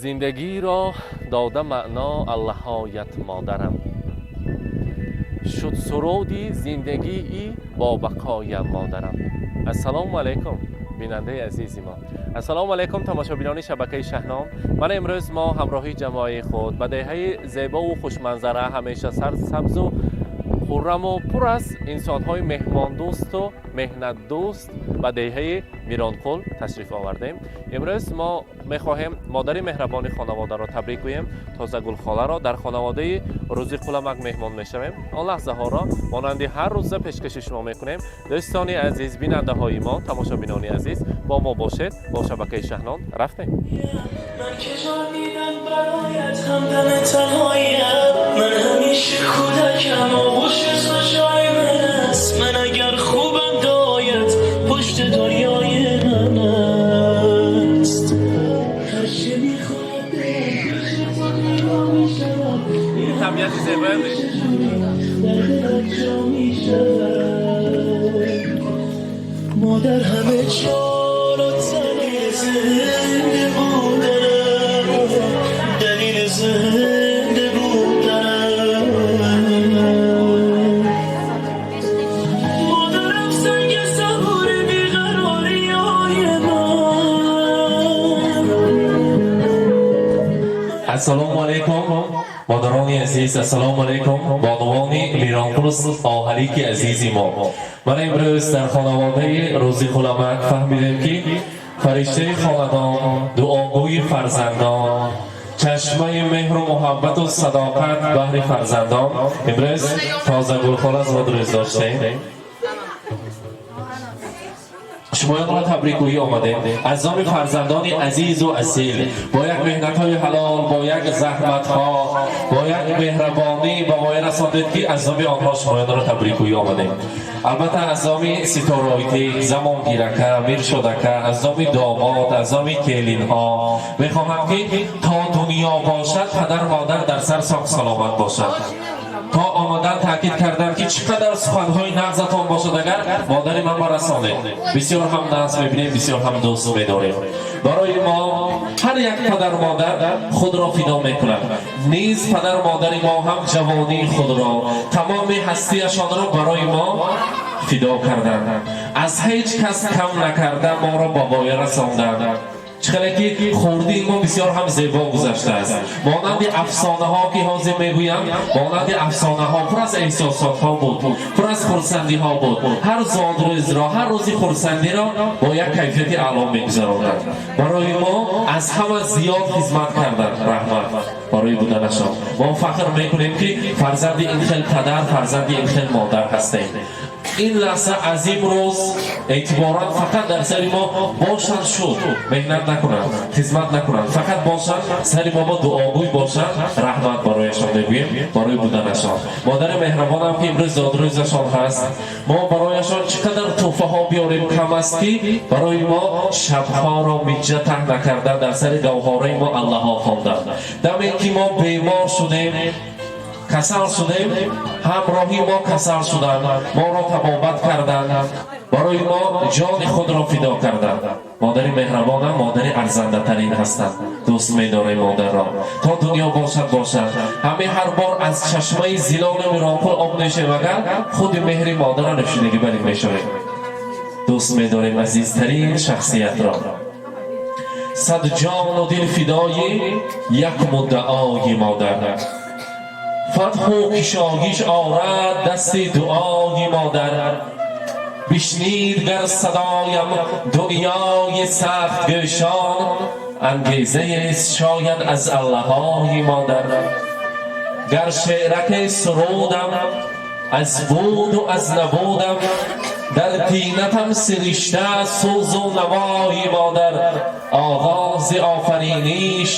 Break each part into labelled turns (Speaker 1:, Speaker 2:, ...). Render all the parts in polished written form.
Speaker 1: Зиндагиро дода маъно аллаҳоят, модарам, шуд суруди зиндагии бо бақоям, модарам. Ассалому алайкум, бинандаи азизи мо, ассалому алайкум, тамошобинони шабакаи Шаҳном. Мана имрӯз мо ҳамроҳи ҷамоаи худ ба деҳаи зебову хушманзара, ҳамеша сарсабзу хурраму пур аз инсонҳои меҳмондӯсту меҳнатдӯст, ба деҳаи Миронқул ташриф овардем. Имрӯз мо мехоҳем модари меҳрабони хонаводаро табрик гӯем, Тозагулхоларо. Дар хонаводаи Рӯзиқуламак меҳмон мешавем. Он лаҳзаҳоро монанди ҳар рӯза пешкаши шумо мекунем. Дӯстони азиз, бинандаҳои мо, тамошобинони азиз, бо мо бошед, бо шабакаи Шаҳнон. Рафтем.
Speaker 2: من که جان میدم برایت، همدم تنهایم. من همیشه کودکم، آغوش تو جای من است. من اگر خوبم، دعایت پشت دنیای من است. هرچه میخواهد پیش تو پیدا میشود.
Speaker 1: Табиати зебоя.
Speaker 2: در دلت جا میشود. مادر همه جان و تن، زنده بودنم، دلیل زنده بودنم. مادرم سنگ صبور بیقراری های من.
Speaker 1: Ассалому алайкум, модарони азиз, ассалому алайкум, бонувони Миронқул, оҳалики азизи мо. Мана имрӯз дар хонаводаи Рӯзиқуламак фаҳмидем, ки фариштаи хонадон, дуогӯи фарзандон, чашмаи меҳру муҳаббату садоқат баҳри фарзандон, имрӯз Тозагулхола зодрӯз доштем. Шумоёнро табрикгӯӣ омадем аз номи фарзандони азизу асил. Бо як меҳнатҳои ҳалол, бо як заҳматҳо, бо як меҳрабонӣ ба воя расондед, ки аз номи онҳо шумоёнро табрикгӯӣ омадем. Албатта, аз номи Ситоройтик, Замонгирака, Миршодака, аз номи домод, аз номи келинҳо мехоҳам, ки то дунё бошад, падар модар дар сар соқ саломат бошад. То омадан таъкид кардам, ки чӣ қадар суханҳои нағзатон бошад, агар модари ман ба расонед. Бисёр ҳам нағз мебинем, бисёр ҳам дӯст медорем. Барои мо ҳар як падар модар худро фидо мекунад. Низ падар модари мо ҳам ҷавонии худро, тамоми ҳастиашонро барои мо фидо карданд, аз ҳеҷ кас кам накарда моро ба воя расонданд. Чӣ хеле ки хурдии мо бисёр ҳам зебо гузаштааст, монанди афсонаҳо, ки ҳозир мегӯям, монанди афсонаҳо пур аз эҳсосотҳо буд, пур аз хурсандиҳо буд. Ҳар зодрӯзро, ҳар рӯзи хурсандиро бо як кайфияти аъло мегузаронанд. Барои мо аз ҳама зиёд хизмат карданд. Раҳмат барои буданашон. Мо фахр мекунем, ки фарзанди ин хел падар, фарзанди ин хел модар ҳастем. Ин лаҳза аз имрӯз эътиборан фақат дар сари мо бошанд, шуд. Меҳнат накунанд, хизмат накунанд, фақат бошанд, сари мо бо дуогӯй бошанд. Раҳмат барояшон мегӯем барои буданашон. Модари меҳрабонам, ки имрӯз зодрӯзашон ҳаст, мо барояшон чӣ қадар тӯҳфаҳо биёрем, кам аст, ки барои мо шабҳоро миҷҷа таҳ накарда, дар сари гаҳвораи мо аллаҳо хонданд. Даме ки мо бемор шудем, касал шудем, ҳамроҳи мо касал шуданд, моро табобат карданд, барои мо ҷони худро фидо карданд. Модари меҳрабонам модари арзандатарин ҳастанд. Дӯст медорем модарро. То дунё бошад, бошад. Ҳамин ҳар бор аз чашмаи зилоли Миронқул об нӯшем, агар худи меҳри модара нӯшидагӣ барин мешавем. Дӯст медорем азизтарин шахсиятро. Сад ҷону дил фидои як муддаои модар. Фатҳу кишоиш орад дасти дуои модар. Бишнид гар садоям дунёи сахт гӯшон, ангезаест шояд аз аллаҳои модар. Гар шеъраке сурудам аз буду аз набудам, дар тинатам сиришта сӯзу навои модар. Оғози офариниш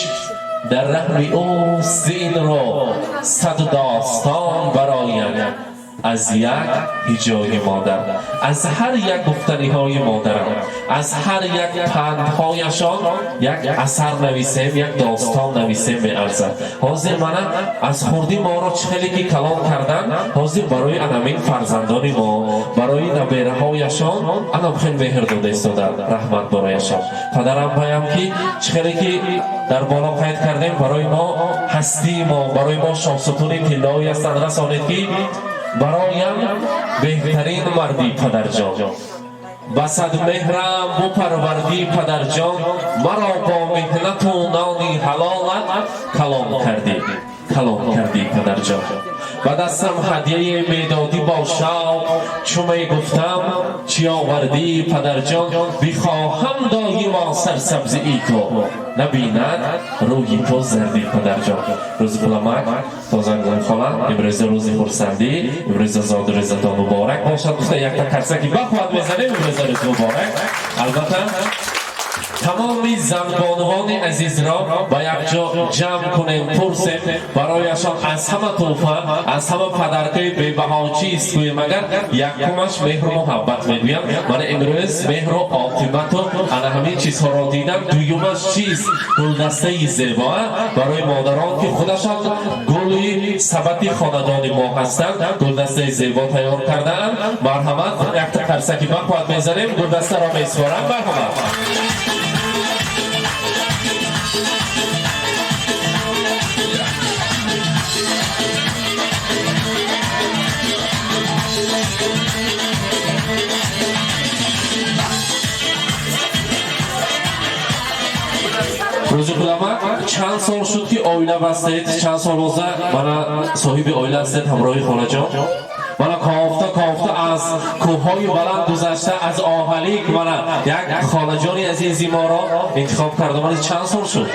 Speaker 1: дар раҳми ӯ, зин ро сад достон барояд. Аз як ҳиҷои модар, аз ҳар як гуфтаниҳои модарам, аз ҳар як пандҳояшон як асар нависем, як достон нависем, меарзад. Ҳозир мана аз хурдӣ моро чӣ хеле ки калон кардан, ҳозир барои анамин фарзандони мо, барои набераҳояшон анам хел меҳр дода истоданд. Раҳмат барояшон. Падарам паям, ки чӣ хеле ки дар боло қайд кардем, барои мо ҳастии мо, барои мо шоҳсутуни тиллоӣ ҳастанд. Расонед, ки бароям беҳтарин мардӣ, падарҷон, ба сад меҳрам бупарвардӣ, падарҷон, маро бо меҳнату нони ҳалолат калон кардӣ, калон кардӣ, падарҷон. Ба дастам ҳадияе медодӣ бо шавқ, чу мегуфтам: «Чӣ овардӣ, падарҷон?» «Бихоҳам доимо сарсабзии ту, набинад рӯи ту зардӣ, падарҷон». Рӯзи пуламак тозангон хола, имрӯза рӯзи хурсандӣ, имрӯза зодрӯзатон муборак бошад гуфта, якта карсаки бахоҳад мезанем. Имрӯза рӯз муборак. Албатта, тамоми занбонувони азизро ба якҷо ҷамъ кунем, пурсем барояшон аз ҳама тӯҳфа, аз ҳама подарка и бебаҳо чист гӯем агар, якумаш меҳру муҳаббат мегӯям. Мана имрӯз меҳру оқибату ана ҳамин чизҳоро дидам. Дуюмаш чист? Гулдастаи зебо барои модарон, ки худашон гули сабати хонадони мо ҳастанд, гулдастаи зебо тайёр кардаанд. Марҳамат, якта карсаки бақувват мезанем, гулдастаро месупорам. Марҳамат. Рӯзи худама, чанд сол шуд, ки оила бастед? Чанд сол роза мана соҳиби оила ҳастед ҳамроҳи холаҷон? Мана кофта кофта аз кӯҳҳои баланд гузашта, аз Оҳалик мана як холаҷони азизи моро интихоб карда. Мана чанд сол шуд?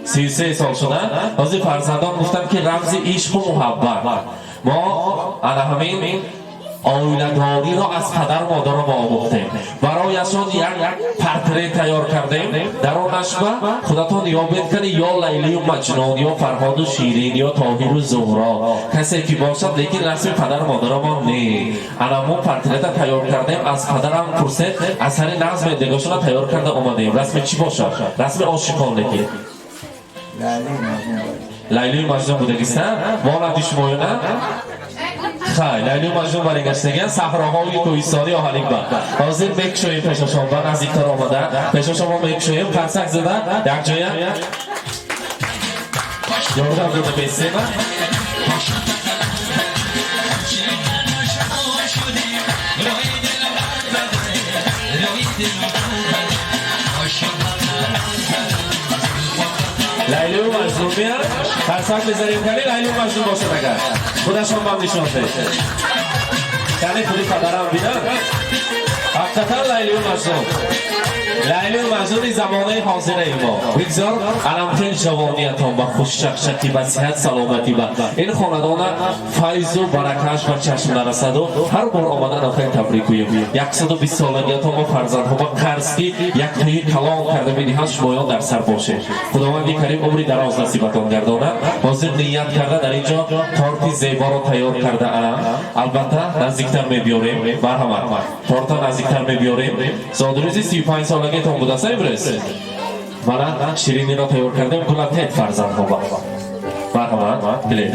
Speaker 1: 33 сол шуда. Ҳозир фарзандон гуфтанд, ки рамзи ишқу муҳаббат. Мо ана ҳамин оиладориро аз падару модаро мо омӯхтем. Барояшон як портрет тайёр кардем. Дар он ашба худатон ёбед кани, ё Лайлию Маҷнун, ё Фарҳоду Ширин, ё Тоҳиру Зуҳро, касе ки бошад, лекин расми падару модаромон не. Ана мо портрета тайёр кардем. Аз падарам пурсед, асари нағз медегошона тайёр карда омадем. Расми чӣ бошад? Расми ошиқон, лекин Лайлию Маҷнун будагиста монанди шумоёна. Хай, Лайлию Маҷнун баригаштаган саҳроҳои кӯҳистони Оҳаликба. Ҳозир мекушоем пешашон, ба наздиктар омада пешашон мо мекушоем. Қарсак зада, якҷоя ёрдам дода месема. Лайлию Маҷнун мия, қарсак мезанем. Кани, Лайлию Маҷнун бошад агар, худашон бам нишон дед. Кани, худи падарам бинад. Ҳақиқатан Лайлию Маҷнун, Лайлию Маҷнуни замонаи ҳозираи мо. Бигзор аламхел ҷавониятон ба хушчақчақӣ, ба сиҳат саломатӣ, ба ин хонадона файзу баракааш ба чашм нарасаду ҳар бор омада анамхел табрик гӯем. 120 солагиятон мо фарзандҳо ба қарз, ки як тӯи калон карда медиҳанд, шумоён дар сар бошед. Худованди карим умри дароз насибатон гардонад. Ҳозир ният карда, дар ин ҷо торти зеборо тайёр кардаам. Албатта, наздиктар мебиёрем. Марҳамат, торта наздиктар мебиёрем. Зодрӯзи 35 солагиятон будааст имрӯз. Мана шириниро тайёр кардем. Гулатед фарзандҳо ба. Марҳамат, билед,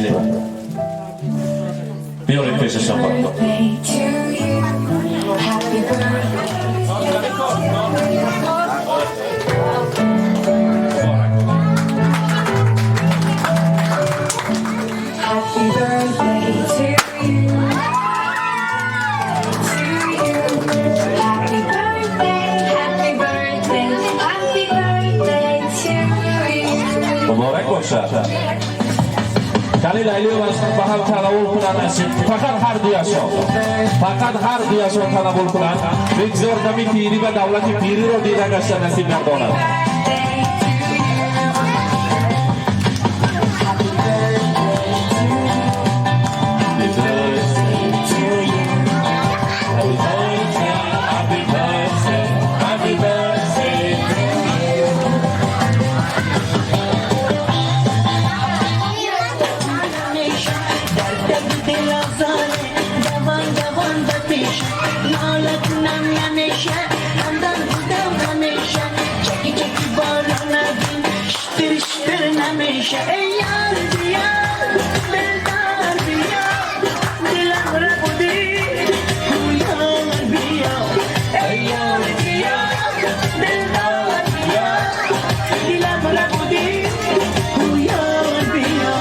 Speaker 1: биёред пешашон.
Speaker 3: Birthday to you. Happy birthday. Happy birthday to you. To you. Happy birthday, happy birthday, happy birthday to you.
Speaker 1: Муборак бошад. Кали, Лайлию Маҷнун ба ҳам тановул кунанд, фақат ҳар дуяшон, фақат ҳар дуяшон тановул кунанд. Бигзор дами пирӣ ба давлати пириро дида гашта насиб гардонад.
Speaker 3: Birthday to you. Happy birthday to you. Happy birthday to you.
Speaker 1: Happy birthday, happy birthday, happy birthday to you.
Speaker 2: در دل ҳамеша. Эй ёр, биё, дилдор, биё, дилам рабудӣ, ҳуёр биё. Эй ёр, биё, дилдор, биё, дилам рабудӣ, ҳуёр биё.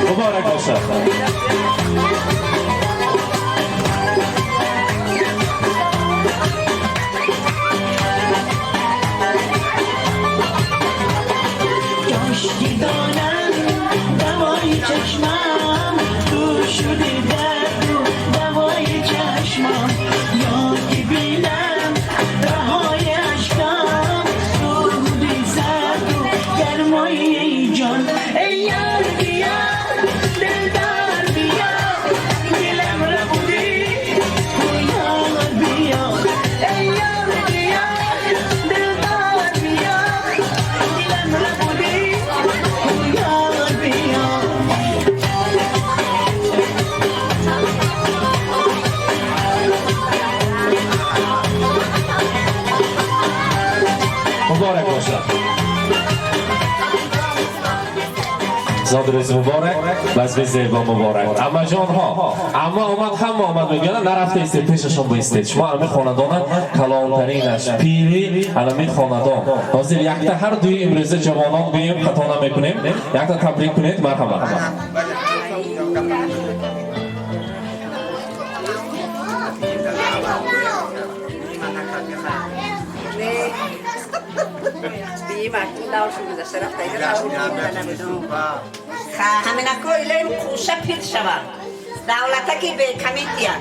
Speaker 1: Муборак бошад.
Speaker 2: کاش دانم دوای چشمم تو شدی، درد و دوای چشمم، یا که بینم رهای اشکام تو بودی، سرد و گرمای جان. ای یار، بیا، دلدار، بیا، دلم ربودی، یار بیا. ای یار، بیا، دلدار، بیا، دلم ربودی، یار بیا.
Speaker 1: Муборак бошад. Зодрӯзи муборак, базми зебо муборак. Аммаҷонҳо, амма омад, ҳама омад мегӯянд, нарафта истед, пешашон бистед. Шумо ами хонадона калонтаринаш, пири анами хонадон. Ҳозир якта ҳар дуи имрӯза ҷавонон гӯем, хато намекунем. Якта табрик кунед, марҳамат.
Speaker 4: Ҳаминако илоим қуша пир шавад, давлатаки бекамития,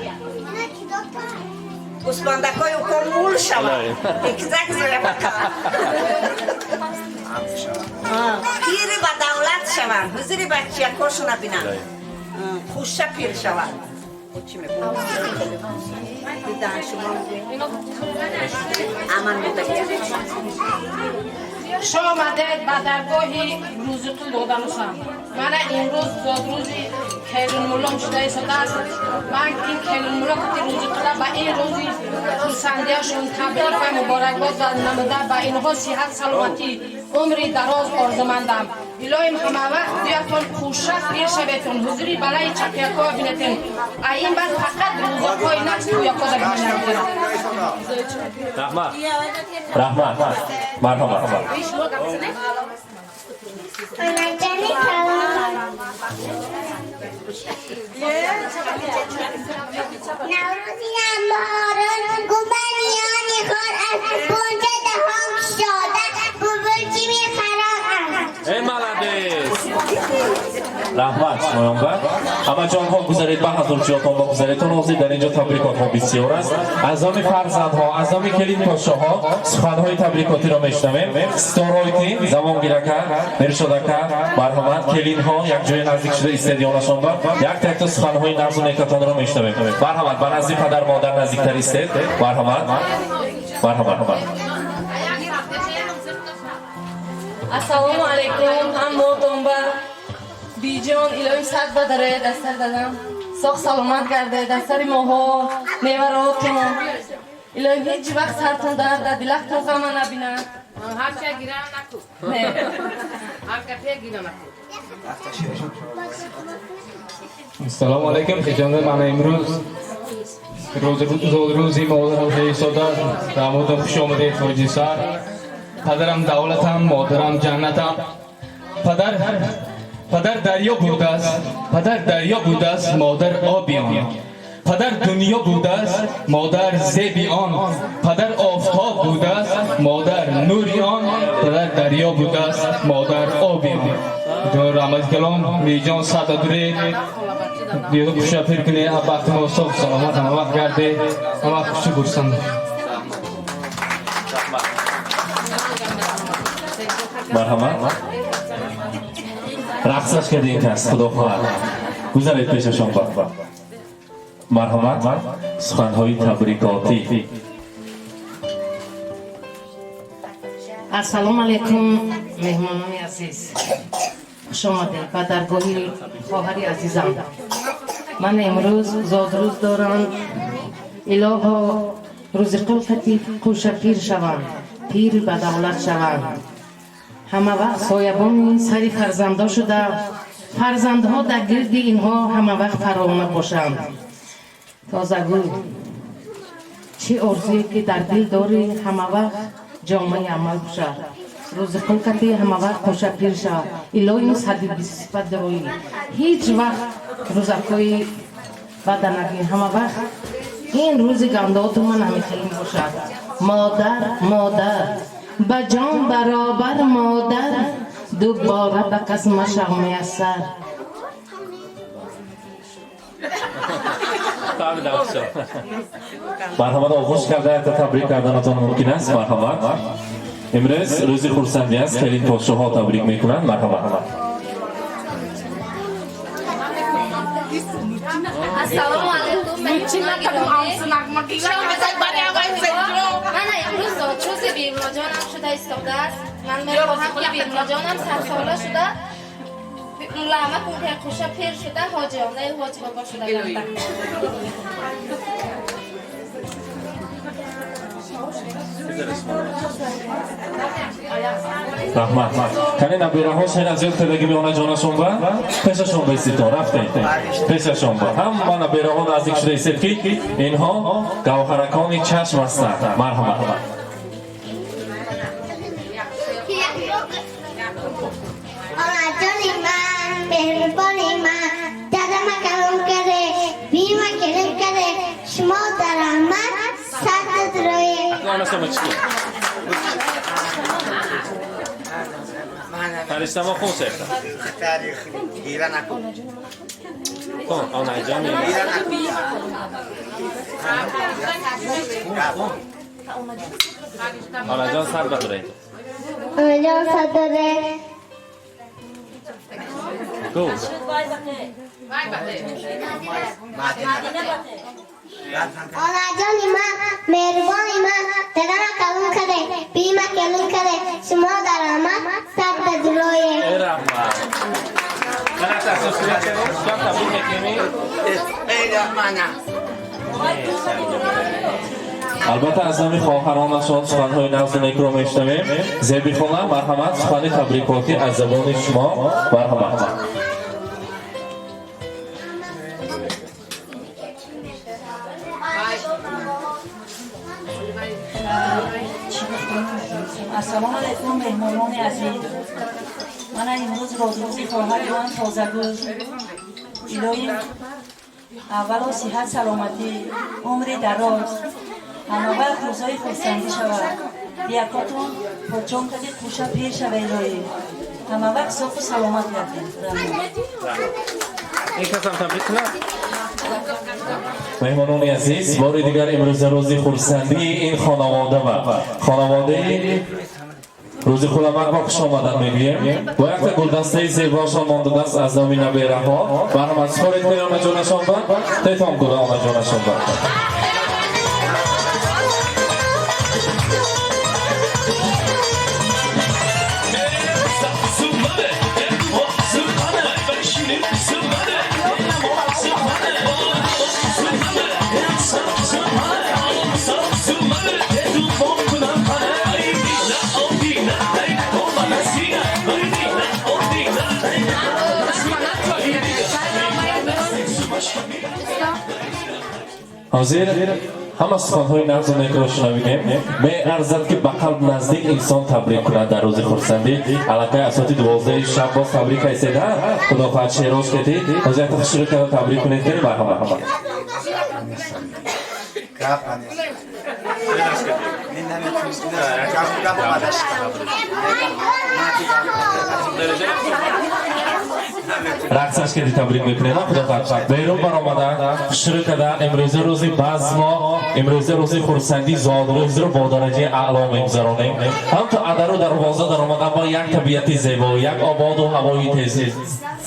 Speaker 4: гӯсфандакои уко мул шавад, икзак зоябакава, пири ба давлат шаванд, ҳузури бачиякошона бинанд, қуша пир шавад. Чӣ мекунам? Дидан шумо аман мудагия.
Speaker 5: Хуш омадед ба даргоҳи Рӯзиқул доданусам. Мана имрӯз зодрӯзи келинмуллом шуда истодааст. Ман ин келинмулло кати Рӯзиқула ба ин рӯзи хурсандиашон табрик ва муборакбод намуда, ба инҳо сиҳат, саломатӣ, умри дароз орзумандам. Илоҳим, ҳамавақт дуятон хуша пир шаветон, ҳузури балаи чақиякоа бинетен. А ин баъд фақат рӯзоқҳои нақс туякода бинам.
Speaker 1: Раҳмат, раҳмат, марҳамат.
Speaker 6: Anacanı kalın. Наврӯзи баҳорон гуманиёни хор аст, бунча даҳон кушода булбулчи мехарон аст.
Speaker 1: Эй, молодец, раҳмат шумоёнба. Ҳамаҷонҳо, гузаред ба ҳазурҷиётон, ба гузаретон. Ҳозир дар инҷо табрикотҳо бисёр аст. Аз номи фарзандҳо, аз номи келинпошоҳо суханҳои табрикотиро мешунавем. Ситороити замонгирака, Миршодака, марҳамат. Келинҳо якҷоя наздик шуда истед ёнашон ба, якта якта суханҳои нағзу некатонро мешунавем. Марҳамат, ба назди падар модар наздиктар истед. Марҳамат, марҳамат.
Speaker 7: Ассалому алайкум ҳаммотон ба. Биҷон, илоҳим сад бадаред, аз сар дадам соғ саломат гардед, аз сари моҳо, неваротон. Илоҳим, ҳеҷ вақт сартон дарда, дилахтон ғама набинад.
Speaker 5: Ҳамча гирам наку.
Speaker 7: Не.
Speaker 5: Ҳамкапия гирам наку.
Speaker 8: Ассалому алайкум, хеҷонда. Мана имрӯз рӯзи модарам шаҳистода. Дамодам, хуш омадед, тоҷисар. Падарам давлатам, модарам ҷаннатам. Падар дарё будааст, падар дарё будааст, модар оби он. Падар дунё будааст, модар зеби он. Падар офтоб будааст, модар нури он. Падар дарё будааст, модар оби он. Раҳмати калом. Миҷон, сада дуред, хуша пир кунед, бахти мо соф саломат ҳама вақт гарде, ҳама вақт хушу хурсанд.
Speaker 1: Марҳамат, рақсаш карди ин кас, худо хоҳад. Гузаред пешашон ба. Марҳамат, суханҳои табрикотӣ.
Speaker 7: Ассалому алайкум, меҳмонони азиз, хуш омадед ба даргоҳи хоҳари азизам. Ман имрӯз зодрӯз дорам. Илоҳо, Рӯзиқул кати қӯша пир шаванд.
Speaker 5: Пир ба давлат шаванд, ҳама вақт соябони сари фарзандо шуда, фарзандҳо дар гирди инҳо ҳама вақт фаровона бошанд. Тозагул, чӣ орзуе ки дар дил дорӣ, ҳама вақт ҷомаи амал бошад. Рӯзиқул кати ҳама вақт қоша пир шавад. Илоҳим, 120 сифат дороӣ, ҳеҷ вақт рӯзакҳои бада набин. Ҳама вақт ин рӯзи гандооту ман ҳамихелин бошад. Модар, модар, ба ҷон баробар модар, дубора ба кас машав муяссар.
Speaker 1: Фаҳмидам, всё. Марҳамат, оғоз карда якта табрик карданатон мумкин аст. Марҳамат, имрӯз рӯзи хурсандӣ аст, келин подшоҳҳо табрик мекунанд. Марҳамат.
Speaker 7: Ассалому алайкум, мана имрӯз зодрӯзи Бибилоҷонам шуда истодааст. Ман мехоҳам, ки Бибилоҷонам 100 сола шуда, мулама кунке, пир шуда, ҳоҷионаи ҳоҷи бобо шуда гардад.
Speaker 1: Раҳмат. Кани набираҳо, шер аз ёд кардагӣ меонаҷонашон ба пешашон биститон, рафтем пешашон ба ҳама набираҳо наздик шуда истед, ки инҳо гавҳаракони чашм ҳастанд. Марҳамат.
Speaker 6: Онаҷони ман, меҳрубони ман, дадама калон карде, бима келин карде, шумо дар раҳмат сад роe.
Speaker 1: Фариштамо, хун шефта. Хун, онаҷони. Онаҷон, сар бадоред.
Speaker 6: Онаҷон, сад доре.
Speaker 1: Гу.
Speaker 6: Онаҷони ман, меҳрубони ман, дадама калон карде, бима келин карде, шумо дар раҳмат сад рое.
Speaker 1: Э, раҳмат. Ман аз асос табрик мекунем. Албатта, аз номи хоҳаронашон суханҳои нағзу некро мешунавем. Зебихона, марҳамат, сухани табрикотӣ аз забони шумо, марҳамат.
Speaker 9: Ассалому алайкум, меҳмонони азиз. Мана имрӯз розрӯзи хоҳари ман Тозагул. Илоҳим, аввало сиҳат, саломатӣ, умри дароз, ҳамавақт рӯзҳои хурсандӣ шавад. Биякотон почон кади қуша пир шава. Илоҳӣ, ҳамавақт софу саломат гардед.
Speaker 1: Ин касам табрик кунад. Меҳмонони азиз, бори дигар имрӯза рӯзи хурсандии ин хонавода ва хонаводаи Рӯзи Хуламак хуш омадан мегӯем. Бо якта гулдастаи зебоашон мондадааст аз номи набераҳо. Марҳамат, супоред кунед онаҷонашон ба тетон гула онаҷонашон ба. Ҳозир ҳама суханҳои нағзу некро шунавидем. Меарзад, ки ба қалб наздик инсон табрик кунад дар рӯзи хурсандӣ. Аллакай аз соати 12-и шаб боз табрик ҳайсед, худо хоҳад, шероз кедӣ. Ҳозир якта хушрӯ карда табрик кунед, кени, марҳамат. Рақсаш кеди табрик мекунем, худо хоҳад. Берун баромада, хушрӯ карда, имрӯза рӯзи базмо, имрӯза рӯзи хурсандӣ, зодрӯзро бо дараҷаи аъло мегузаронем. Ҳам то адару дарвоза даромадан бо як табиати зебо, як ободу ҳавои тез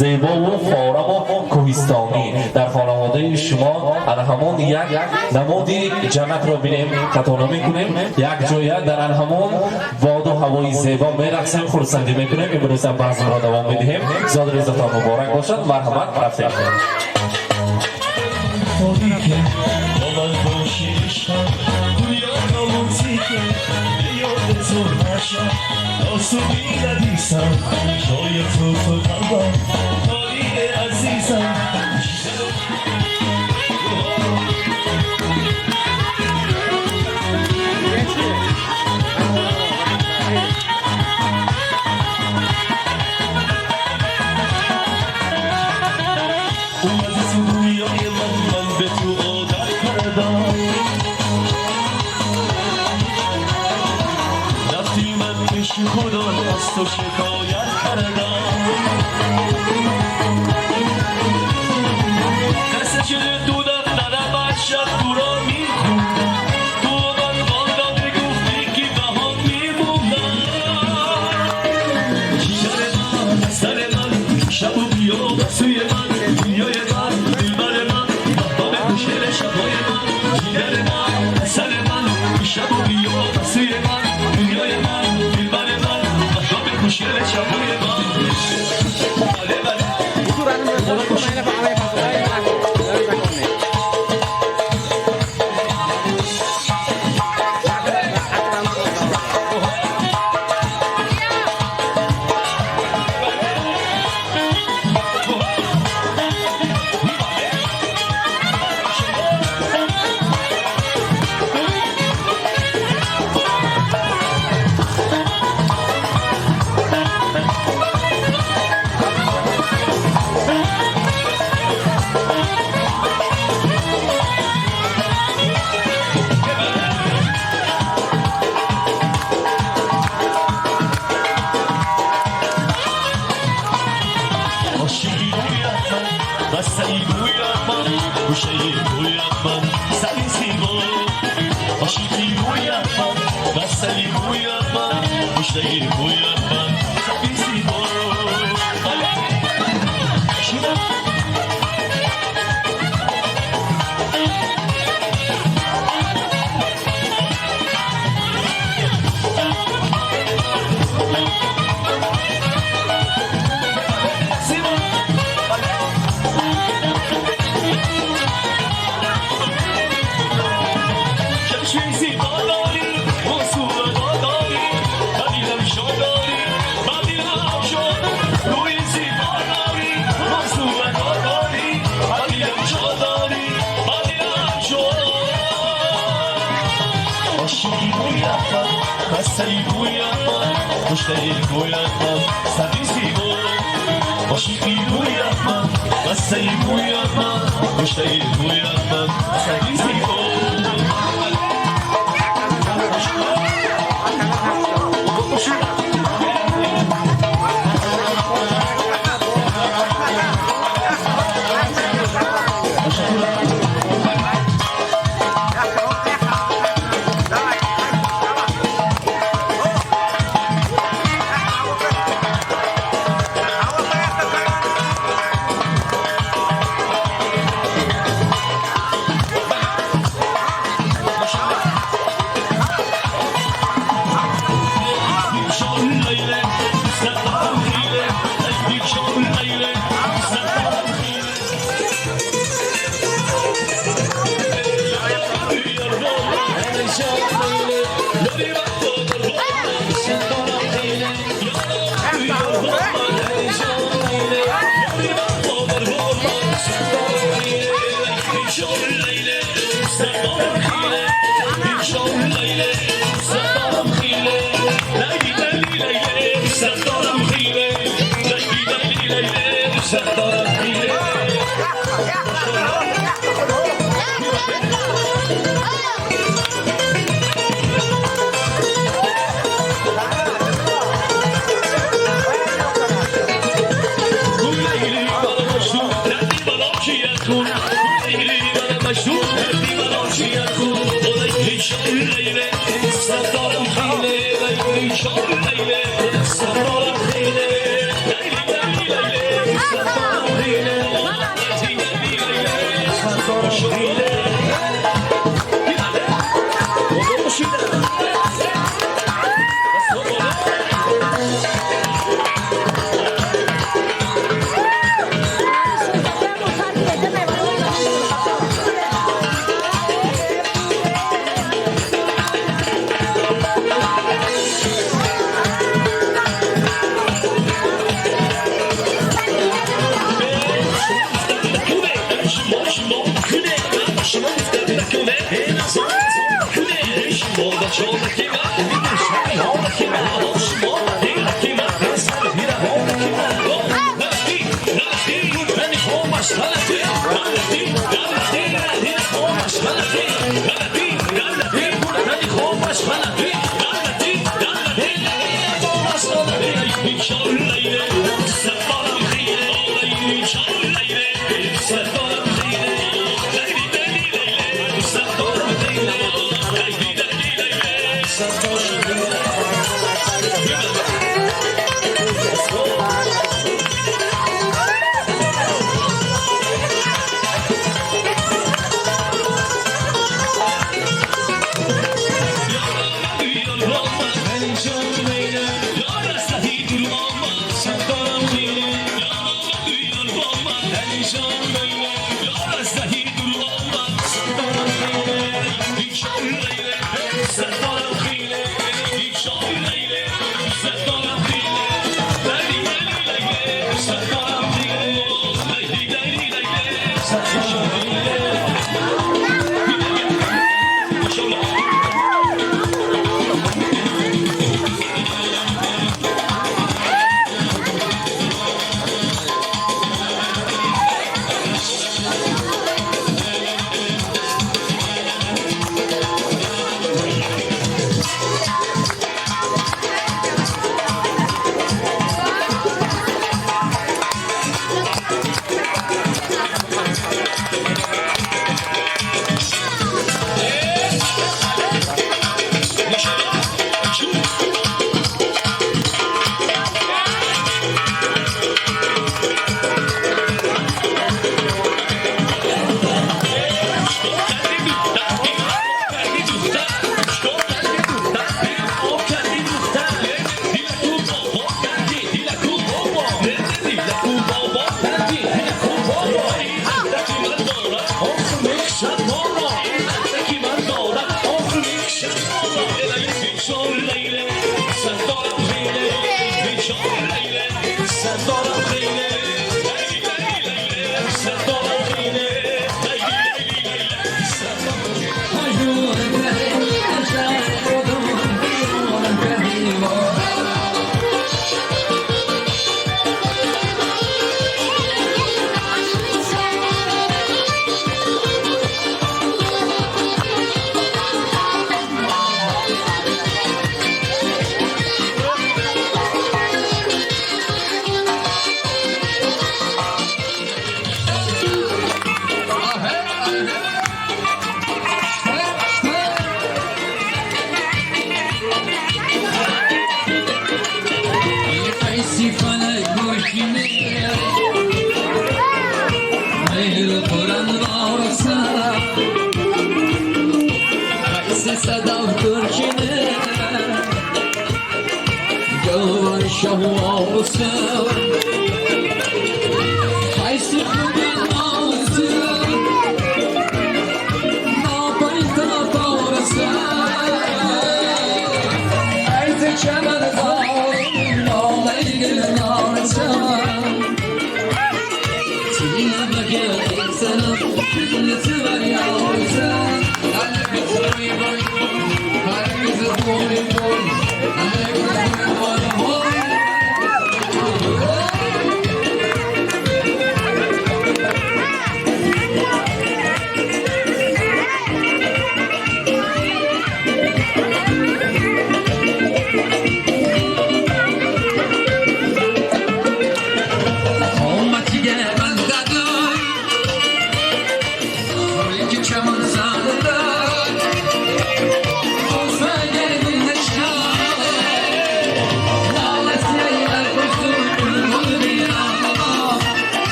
Speaker 1: зебову фораму кӯҳистонӣ дар хонаводаи шумо ана ҳамон як намуди ҷаннатро бинем, хато намекунем. Як ҷоя дар ан ҳамон боду ҳавои зебо мерақсем, хурсандӣ мекунем. Имрӯза базмро давом медиҳем. Зодрӯзатон муборак бошад. Марҳамат, рафтем.
Speaker 2: پیش خدا از تو شکایت کردم. قصه شده دو دفترم از شب تو را میخوندم، تو من بالا بگفتی که بهات میموندم. جیگر من، سر من، شب و بیا سوی من، دنیای من، دلبر من، مهتاب خوشگل شبای من. جیگر من، سر من، شب و بیا سوی من، دنیای من، دلبر من، مهتاب خوشگل شبای من. بله بله.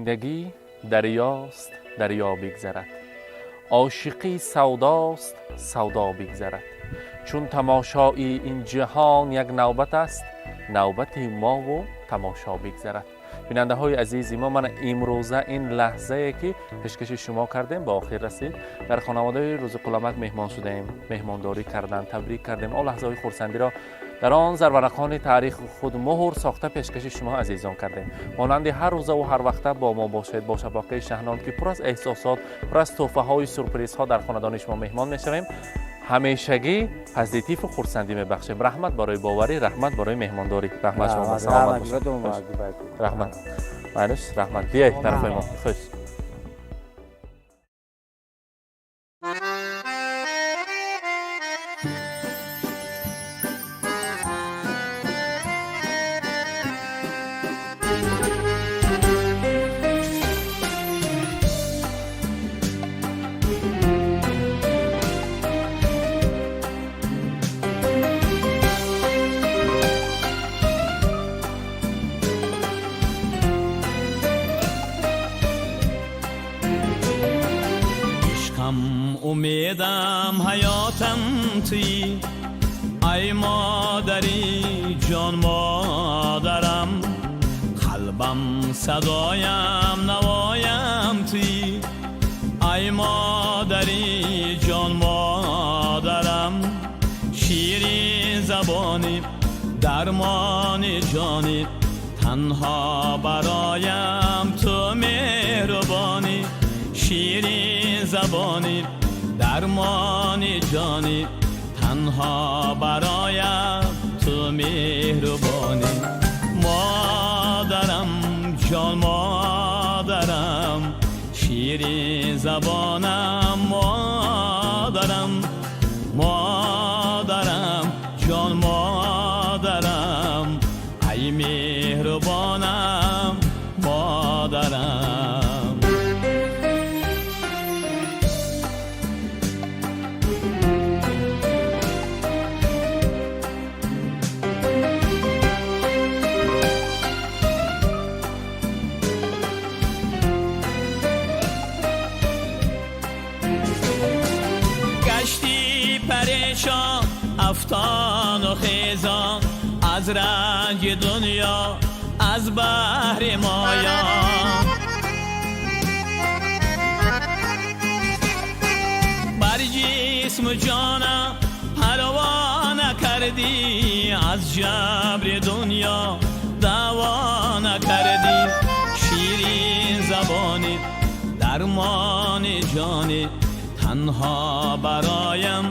Speaker 1: Зиндагӣ дарёст, дарё бигзарад, ошиқӣ савдост, савдо бигзарад. Чун тамошои ин ҷаҳон як навбат аст, навбати мову тамошо бигзарад. Бинандаҳои азизи мо, мана имрӯза ин лаҳзае ки пешкаши шумо кардем, ба охир расид. Дар хонаводаи Рӯзиқулламак меҳмон шудаем, меҳмондорӣ кардан, табрик кардем, он лаҳзаҳои хурсандиро дар он зарварақони таърихи худ муҳр сохта пешкаши шумо азизон кардем. Монанди ҳар рӯзаву ҳар вақта бо мо бошед, бо шабакаи Шаҳнон, ки пур аз эҳсосот, пур аз тӯҳфаҳои сюрпризҳо дар хонадони шумо меҳмон мешавем. Ҳамешагӣ позитиву хурсандӣ мебахшем. Раҳмат барои боварӣ, раҳмат барои меҳмондорӣ. Раҳмат, шумо саломат бошед. Раҳмат, майлиш, раҳмат. Биёед тарафи мо. Хуш.
Speaker 2: Умедам, ҳаётам туӣ, ай модари ҷон, модарам, қалбам, садоям, навоям туӣ, ай модари ҷон, модарам, ширин забонӣ, дармони ҷонӣ, танҳо бароям ту меҳрубонӣ, ширин забонӣ, дармони ҷонӣ, танҳо бароям ту меҳрубонӣ. Модарам, ҷон модарам, ширин забонам, модарам, модарам, ҷон модарам, ай меҳрубонам, модарам. پریشان، افتان و خیزان، از رنج دنیا، از بحر مایا، بر جسم جانم پروا نکردی، از جبر دنیا دوا نکردی، شیرین زبانی، درمان جانی، танҳо бароям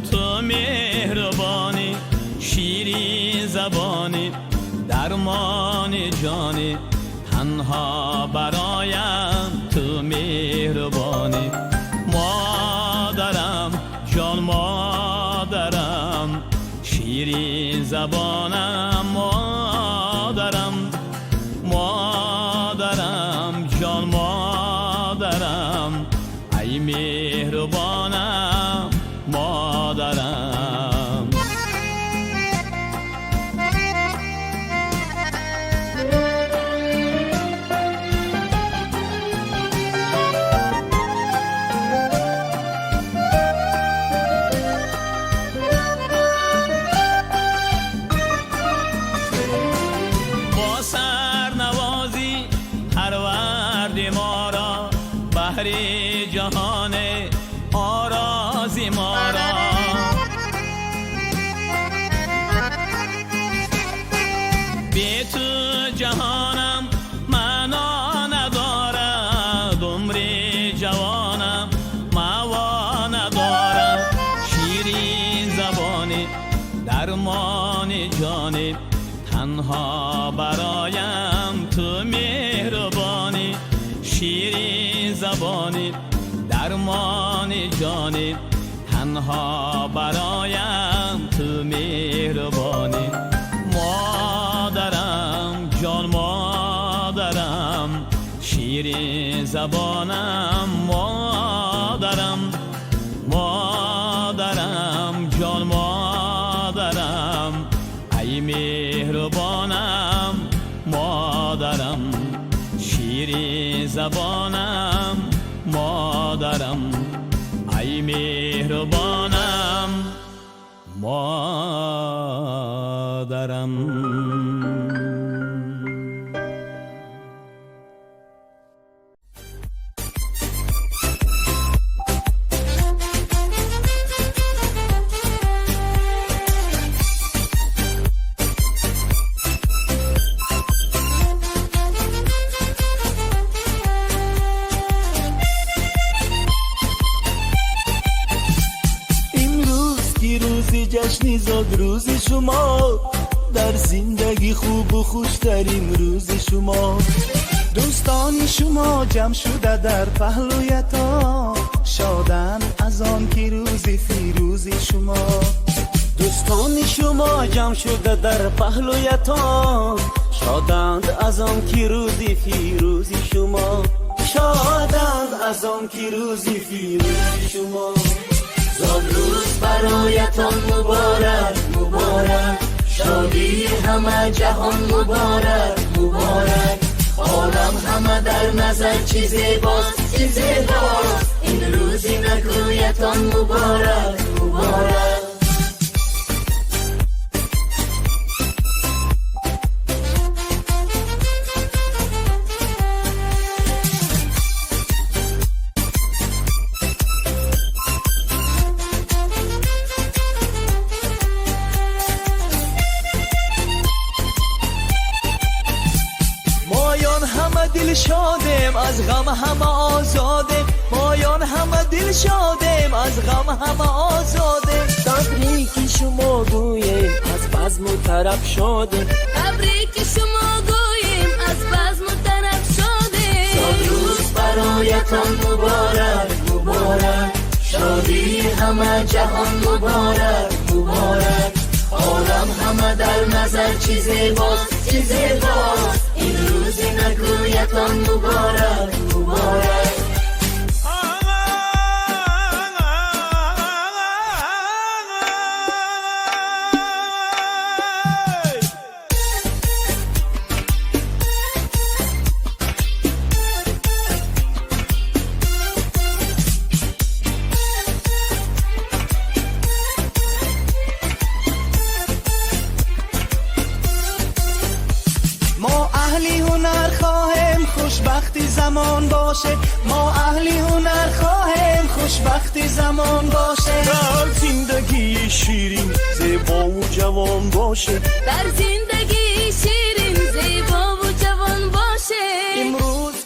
Speaker 2: ту меҳрубонӣ, ширин забонӣ, дармони ҷонӣ, танҳо бароям ту меҳрубонӣ. Модарам, ҷон модарам, ширин забонам, модарам, модарам, ҷон модарам, ай меҳрубонам, модарам. Бо сарнавозӣ парварди моро, баҳри ҷаҳон орози моро, бе ту ҷаҳонам маъно надорад, умри ҷавонам маъво надорад, ширин забонӣ, дармони ҷонӣ, танҳо бароям ту меҳрубонӣ, ширин забонӣ, дармони ҷонӣ, танҳо бароям ту меҳрубонӣ. Модарам, ҷон модарам, ширин забонам, модарам, модарам, ҷон модарам, ай меҳрубонам, модарам, ширин забонам, модарам, ай меҳрубонам, модарам.
Speaker 10: Имрӯз ки рӯзи ҷашни зодрӯзи шумо, дар зиндагӣ хубу хуштарин рӯзи шумо.
Speaker 11: Дӯстони шумо ҷамъ шуда дар паҳлӯятон, шоданд аз он ки рӯзи фирӯзи шумо.
Speaker 12: Дӯстони шумо ҷамъ шуда дар паҳлӯятон, шоданд аз он ки рӯзи фирӯзи шумо, шоданд аз он ки рӯзи фирӯзи шумо.
Speaker 2: Зодрӯз бароятон муборак, муборак, шодии ҳама ҷаҳон муборак, муборак. Олам ҳама дар назар чӣ зебост, чӣ зебост, ин рӯзи накӯятон муборак, муборак.
Speaker 10: Моён ҳама дилшодем, аз ғам ҳама озодем, моён ҳама дилшодем, аз ғам ҳама озодем.
Speaker 12: Табрики шумо гӯем, аз базму тараб шодем.
Speaker 7: Табрики шумо гӯем, аз базму тараб шодем.
Speaker 2: Зодрӯз бароятон муборак, муборак, шодии ҳама ҷаҳон муборак, муборак. Олам ҳама дар назар чӣ зебост, чӣ зебост, ин рӯзи накӯятон муборак, муборак.
Speaker 11: Мо аҳли ҳунар хоҳем, хушбахти замон боше, мо аҳли ҳунар хоҳем, хушбахти замон боше.
Speaker 10: Дар зиндагии ширин, зебову ҷавон боше.
Speaker 7: Дар зиндагии ширин, зебову ҷавон боше.
Speaker 11: Имрӯз